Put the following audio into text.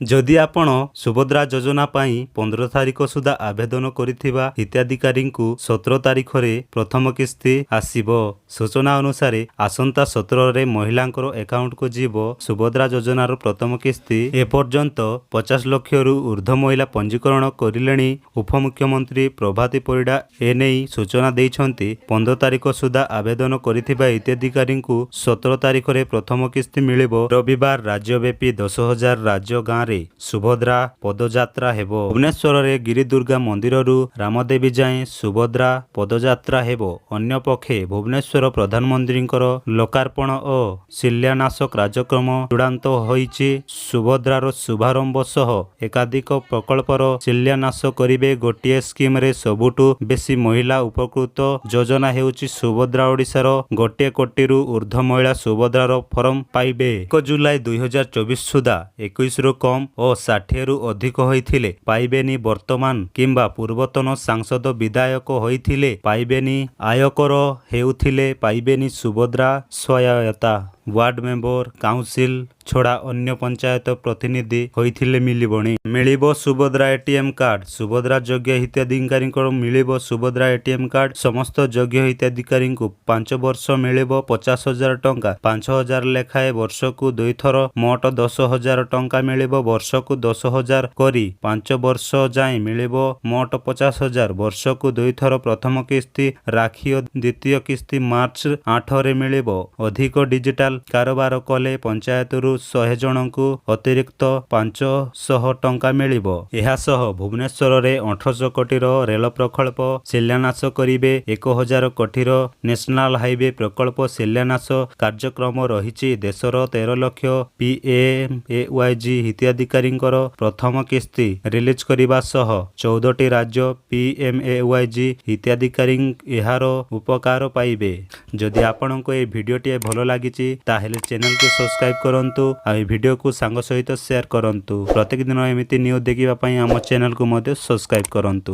ଯଦି ଆପଣ ସୁଭଦ୍ରା ଯୋଜନା ପାଇଁ 15 ତାରିଖ ସୁଦ୍ଧା ଆବେଦନ କରିଥିବା ହିତାଧିକାରୀଙ୍କୁ 17 ତାରିଖରେ ପ୍ରଥମ କିସ୍ତି ଆସିବ। ସୂଚନା ଅନୁସାରେ, ଆସନ୍ତା 17ରେ ମହିଳାଙ୍କର ଆକାଉଣ୍ଟକୁ ଯିବ ସୁଭଦ୍ରା ଯୋଜନାର ପ୍ରଥମ କିସ୍ତି। ଏପର୍ଯ୍ୟନ୍ତ 50 ଲକ୍ଷରୁ ଉର୍ଦ୍ଧ୍ୱ ମହିଳା ପଞ୍ଜୀକରଣ କରିଲେଣି। ଉପମୁଖ୍ୟମନ୍ତ୍ରୀ ପ୍ରଭାତୀ ପରିଡ଼ା ଏନେଇ ସୂଚନା ଦେଇଛନ୍ତି। 15 ତାରିଖ ସୁଦ୍ଧା ଆବେଦନ କରିଥିବା ହିତାଧିକାରୀଙ୍କୁ 17 ତାରିଖରେ ପ୍ରଥମ କିସ୍ତି ମିଳିବ। ରବିବାର ରାଜ୍ୟବ୍ୟାପୀ 10,000 ରାଜ୍ୟ ଗାଁରେ ସୁଭଦ୍ରା ପଦଯାତ୍ରା ହେବ। ଭୁବନେଶ୍ୱରରେ ଗିରିଦୁର୍ଗା ମନ୍ଦିରରୁ ରାମଦେବୀ ଯାଏଁ ସୁଭଦ୍ରା ପଦଯାତ୍ରା ହେବ। ଅନ୍ୟପକ୍ଷେ ଭୁବନେଶ୍ୱର ପ୍ରଧାନମନ୍ତ୍ରୀଙ୍କର ଲୋକାର୍ପଣ ଓ ଶିଳାନ୍ୟାସ କାର୍ଯ୍ୟକ୍ରମ ଚୂଡ଼ାନ୍ତ ହୋଇଛି। ସୁଭଦ୍ରାର ଶୁଭାରମ୍ଭ ସହ ଏକାଧିକ ପ୍ରକଳ୍ପର ଶିଳାନ୍ୟାସ କରିବେ। ଗୋଟିଏ ସ୍କିମରେ ସବୁଠୁ ବେଶୀ ମହିଳା ଉପକୃତ ଯୋଜନା ହେଉଛି ସୁଭଦ୍ରା। ଓଡ଼ିଶାର 1 କୋଟିରୁ ଉର୍ଦ୍ଧ୍ୱ ମହିଳା ସୁଭଦ୍ରାର ଫର୍ମ ପାଇବେ। 1 ଜୁଲାଇ 2024 ସୁଦ୍ଧା 21ରୁ କମ୍ ଓ 60ରୁ ଅଧିକ ହୋଇଥିଲେ ପାଇବେନି। ବର୍ତ୍ତମାନ କିମ୍ବା ପୂର୍ବତନ ସାଂସଦ, ବିଧାୟକ ହୋଇଥିଲେ ପାଇବେନି। ଆୟକର ହେଉଥିଲେ ପାଇବେନି ସୁଭଦ୍ରା ସହାୟତା। ୱାର୍ଡ ମେମ୍ବର, କାଉନସିଲ ଛଡ଼ା ଅନ୍ୟ ପଞ୍ଚାୟତ ପ୍ରତିନିଧି ହୋଇଥିଲେ ମିଳିବନି। ମିଳିବ ସୁଭଦ୍ରା ଏଟିଏମ୍ କାର୍ଡ। ସୁଭଦ୍ରା ଯୋଗ୍ୟ ହିତାଧିକାରୀଙ୍କର ମିଳିବ ସୁଭଦ୍ରା ଏଟିଏମ୍ କାର୍ଡ। ସମସ୍ତ ଯୋଗ୍ୟ ହିତାଧିକାରୀଙ୍କୁ 5 ବର୍ଷ ମିଳିବ 50,000 ଟଙ୍କା। 5,000 ଲେଖାଏଁ ବର୍ଷକୁ ଦୁଇଥର ମୋଟ 10,000 ଟଙ୍କା ମିଳିବ। ବର୍ଷକୁ 10,000 କରି 5 ବର୍ଷ ଯାଏଁ ମିଳିବ ମୋଟ 50,000। ବର୍ଷକୁ ଦୁଇଥର। ପ୍ରଥମ କିସ୍ତି ରାକ୍ଷୀ ଓ ଦ୍ୱିତୀୟ କିସ୍ତି ମାର୍ଚ୍ଚ 8ରେ ମିଳିବ। ଅଧିକ ଡିଜିଟାଲ କାରବାର କଲେ ପଞ୍ଚାୟତରୁ 100 ଜଣଙ୍କୁ ଅତିରିକ୍ତ 500 ଟଙ୍କା ମିଳିବ। ଏହାସହ ଭୁବନେଶ୍ୱରରେ 1800 କୋଟିର ରେଳ ପ୍ରକଳ୍ପ ଶିଳାନ୍ୟାସ କରିବେ। 1000 କୋଟିର ନ୍ୟାସନାଲ ହାଇୱେ ପ୍ରକଳ୍ପ ଶିଳାନ୍ୟାସ କାର୍ଯ୍ୟକ୍ରମ ରହିଛି। ଦେଶର 13 ଲକ୍ଷ ପିଏମ୍ଏୱାଇଜି ହିତାଧିକାରୀଙ୍କର ପ୍ରଥମ କିସ୍ତି ରିଲିଜ କରିବା ସହ 14ଟି ରାଜ୍ୟ ପିଏମ୍ଏୱାଇଜି ହିତାଧିକାରୀ ଏହାର ଉପକାର ପାଇବେ। ଯଦି ଆପଣଙ୍କୁ ଏହି ଭିଡ଼ିଓଟିଏ ଭଲ ଲାଗିଛି, ତାହେଲେ ଚ୍ୟାନେଲକୁ ସବସ୍କ୍ରାଇବ କରନ୍ତୁ ଆଉ ଏହି ଭିଡ଼ିଓକୁ ସାଙ୍ଗ ସହିତ ସେୟାର କରନ୍ତୁ। ପ୍ରତ୍ୟେକ ଦିନ ଏମିତି ନ୍ୟୁଜ୍ ଦେଖିବା ପାଇଁ ଆମ ଚ୍ୟାନେଲକୁ ମଧ୍ୟ ସବସ୍କ୍ରାଇବ କରନ୍ତୁ।